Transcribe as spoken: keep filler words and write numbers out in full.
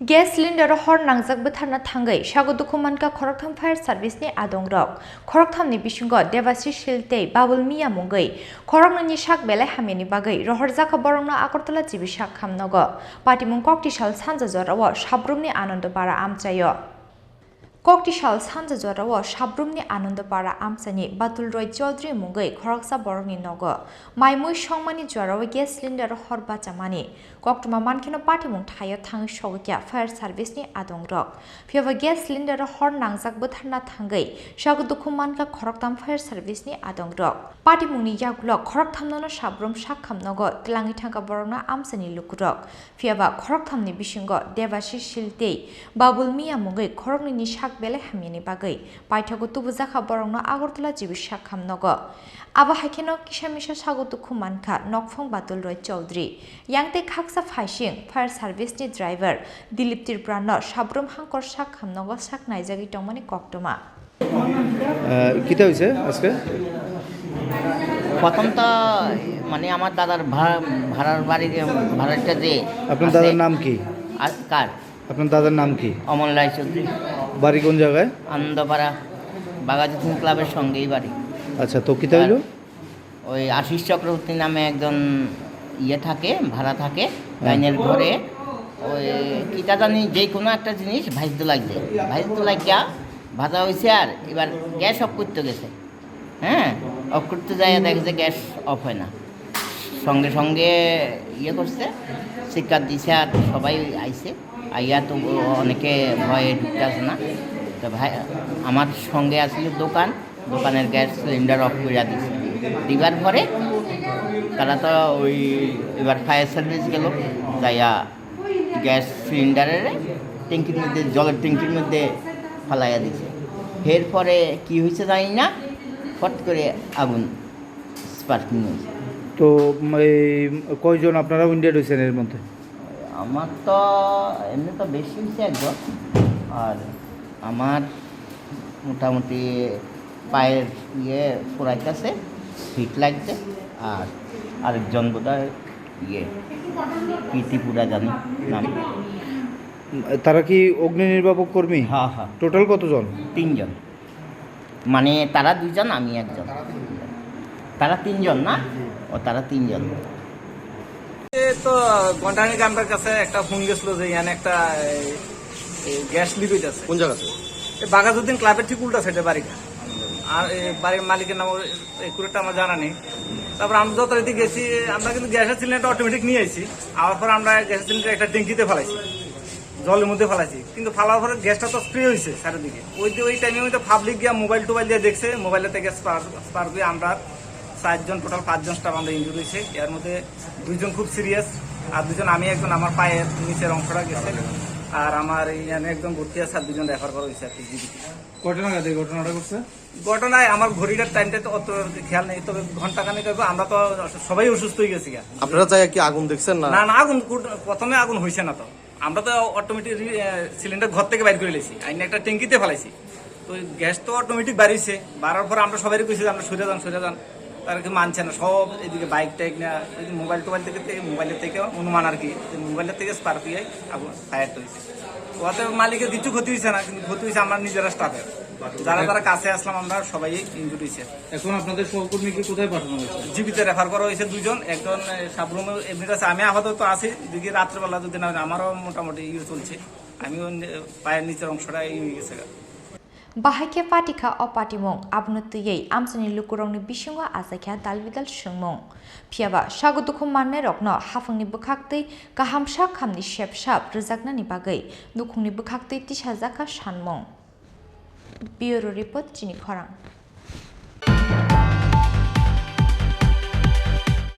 Gas cylinder-o hor nangjak bwtharna thangwi sago dukhu mankha khoroktham fire service-ni adongrok. Khorokthamni bisingo Debashish Shil tei Babul Miya mungwi khoroknwini sak belai hamyani bagwi rohorjakha borokno Agartala G B sak hamnogo. Patimung koktisal sanja jorao Sabrumni Anandopara amchaio. Koktisal sanja jorao Sabrumni Anandopara amchaini Batul Roy Chaudhary mungwi khoroksa borokni nogo mai mui songmani jorao gas cylinder hor bachamani koktwma mankheno patimung thaio thangwi sogwikya fire service-ni adongrok. Phiyaba gas cylinder hor nangjak bwtharna thangwi sago dukhu mankha khoroktham fire service-ni adongrok. Patimungni yagulo khorokthamnono Sabrum sak hamnogo twlangwi thangkha borokno amchaini lukurok. Phiyaba khorokthamni bisingo Debashish Shil tei Babul Miya mungwi khoroknwini sak belai hamyani bagwi paithago tubujakha borokno Agartala G B sak hamnogo. Abo hai kheno kisa misa sago dukhu mankha nokphang Batul Roy Chaudhary. Yang tei khaksa phaising fire service-ni driver Dilip Tripura no Sabrum hangkor sak hamnogo sak naijagwi tongmani koktwma. আহ, কিতা হয়েছে আজকে? প্রথম তো মানে আমার দাদার ভা-, ভাড়ার বাড়ি, ভাড়াটা যে আপনার আছে। দাদার নাম কি? আর কার? আপনার দাদার নাম কি? অমল রায়চৌধুরী। বাড়ি কোন জায়গায়? আনন্দপাড়া, বাঘাযতীন ক্লাবের সঙ্গেই বাড়ি। আচ্ছা, তো কিতা হইলো? ওই আশিস চক্রবর্তী নামে একজন ইয়ে থাকে, ভাড়া থাকে, হ্যাঁ। ডাইনের ঘরে ওই কিতা জানি যে কোনো একটা জিনিস ভাজতে লাগছে, ভাজতে লাগিয়া ভাজা হয়েছে, আর এবার গ্যাস অফ করতে গেছে। হ্যাঁ, অফ করতে যায়, দেখে যে গ্যাস অফ হয় না। সঙ্গে সঙ্গে ইয়ে করছে, চিৎকার দিছে, আর সবাই আইছে। আইয়া তো অনেকে ভয়ে ঢুকতে আসে না। তো ভাই, আমার সঙ্গে আসলে দোকান, দোকানের গ্যাস সিলিন্ডার অফ করিয়া দিছে। দিবার পরে তারা তো ওই এবার ফায়ার সার্ভিস গেল, যাইয়া গ্যাস সিলিন্ডারের ট্যাঙ্কির মধ্যে, জলের ট্যাঙ্কির মধ্যে ফালাইয়া দিছে। এরপরে কি হয়েছে জানি না, ফট করে আগুন স্পার্কিং হয়েছে। তো, উম, এই কয়জন আপনারা উইন্ডেড হয়েছেন এর মধ্যে? আমার তো এমনি তো বেশি হয়েছে একজন, আর আমার মোটামুটি পায়ের ইয়ে ফুরাইতেছে, হিট লাগছে, আর আরেকজন বোধহয় ইয়ে কি ত্রিপুরা জানি নাম। তারা কি অগ্নি নির্বাপক কর্মী? হ্যাঁ, হ্যাঁ। টোটাল কতজন? তিনজন। মানে তারা দুইজন, আমি একজন। তারা তিনজন না? ও, তারা তিনজন। এ তো ঘন্টাখানেক আমরার কাছে একটা ফোন গেছিল যে ইয়ান একটা, এই, এই গ্যাস লিক হইতাছে। কোন জায়গাতে? এই বাঘাযতীন ক্লাবের ঠিক উল্টা সাইডে বাড়িটা। আর এই বাড়ির মালিকের নাম একুরেটটা আমার জানা নেই। তারপর আমরা যথারীতি গেছি, আমরা কিন্তু গ্যাসের সিলিন্ডারটা অটোমেটিক নিয়ে আইছি। আওয়ার পর আমরা গ্যাসের সিলিন্ডার একটা ট্যাঙ্কিতে ফেলাইছি, জলের মধ্যে ফেলাইছি, কিন্তু ফালার পরে গ্যাসটা তো স্প্রে হইছে চারিদিকে। ওই যে ওই টাইমে হয়তো পাবলিক গিয়া মোবাইল টোবাইল দিয়ে দেখছে, মোবাইলে থেকে স্পার্ক, স্পার্ক হয়ে আমরা চারজন, টোটাল পাঁচজন স্টাফ আমরা ইনজুরি হয়েছে। এর মধ্যে দুইজন খুব সিরিয়াস, আর দুজন, আমি একজন, আমার পায়ের নিচের অংশটা গেছে, আর আমার এই এখানে একজন ভর্তি আছে, আর দুজন রেফার করা হয়েছে আর কি, জিবিতে। কয়টা নাগাদ এই ঘটনাটা ঘটছে? ঘটনায় আমার ঘড়িটার টাইমটা তো অত খেয়াল নেই, তবে ঘন্টা খানেক হইব, আমরা তো সবাই অসুস্থ হয়ে গেছি গা। আপনারা যাই কি আগুন দেখছেন না? না, না, আগুন কুট-, প্রথমে আগুন হইছে না তো। আমরা তো অটোমেটিক রি-, এ, সিলিন্ডার ঘর থেকে বাইর করে লেছি, আইন একটা ট্যাঙ্কিতে ফেলাইছি। তো গ্যাস তো অটোমেটিক বাড়িছে, বাড়ার পর আমরা সবাই কইছি যে, "আমরা সরে যান, সরে যান।" তারা কি মানছে না, সব এদিকে বাইক টাইক না, এই যে মোবাইল টোবাইল থেকে, থেকে, মোবাইলের থেকে অনুমান আর কি, যে মোবাইলের থেকে স্পার্ক হয়ে আগুন ফায়ার হয়েছে। ওতে মালিকের কিছু ক্ষতি হয়েছে না, কিন্তু ক্ষতি হয়েছে আমরা নিজেরা স্টাফের, যারা যারা কাছে আসলাম আমরা সবাই ইনজুরি হয়েছে। এখন আপনাদের সহকর্মীকে কোথায় পাঠানো হয়েছে? জিবিতে রেফার করা হয়েছে দুজন, একজন, এ, সাবরুমে এডমিট আছে, আমি আপাতত আছি, দেখি রাত্রেবেলা যদি না হয়, আমারও মোটামুটি ইয়ে চলছে, আমিও নে-, পায়ের নিচের অংশটা ই হয়ে গেছে গা। Bahai khe patikha o patimung, abono twiwi amchaini lukurokni bisingo achaikha dalbidal swngmung. Phiyaba sago dukhu mannairokno haphangni bwkhaktwi kahamsa khamni sepsap rwjaknani bagwi nukhungni bwkhaktwi tisajakha sanmung. Bureau Report, Chini Khorang.